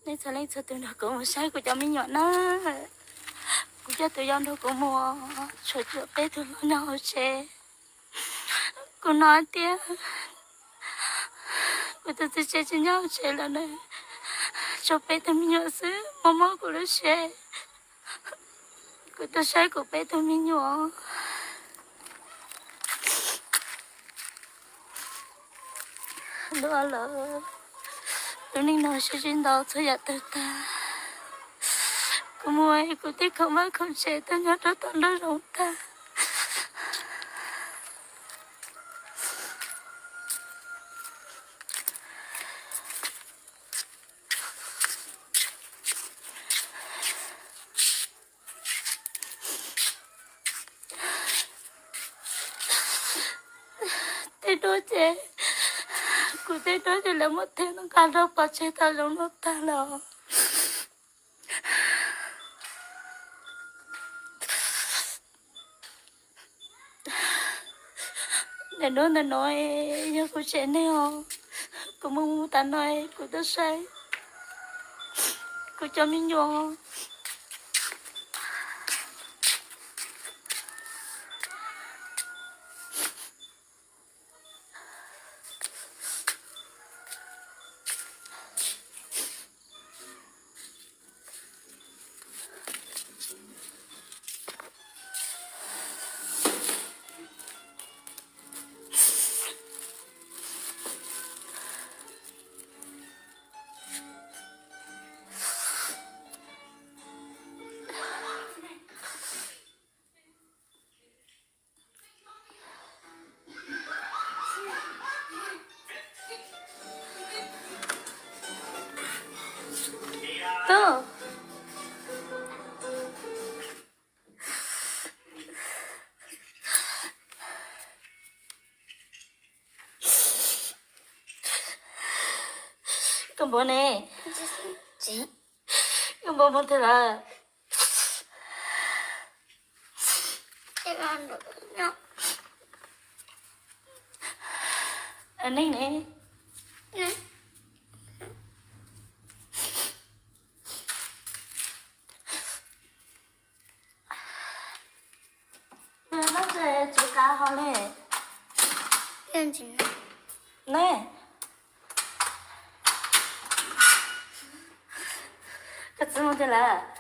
Nej txhua leej txhua tus nrog kuv mus saib kuv cov me nyuam na. Kuv coj tus yau nrog kuv mus, tshuav peb tug hluas nyob hauv tsev. Kuv hnov tias kuv tus txiv tsev tsis nyob hauv tsev lawm na, tshuav peb tug me nyuam xwb mob mob kuv lub siab. Kuv tuaj saib kuv peb tug me nyuam. Dua lawm, lub neej no sib sib ntaus txhua yam tawg tag. Kuv mus kuv tej khoom vaj khoom tsev tuaj nyob rau tom nraum zoov tag. Tej duab ces, kuv tej duab ces lawv muab thiab nqa rau pov tseg tau zoo no tag los. Ntawm no ntawm no yog kuv tsev neeg os. Kuv mus mus tas no kuv tuaj saib kuv cov me nyuam. Tub, koj npau ne, koj npau mus twg lawm? Neeg ne, nyob tsev tsis kav hau li. Ne, koj txiv mus twg lawm?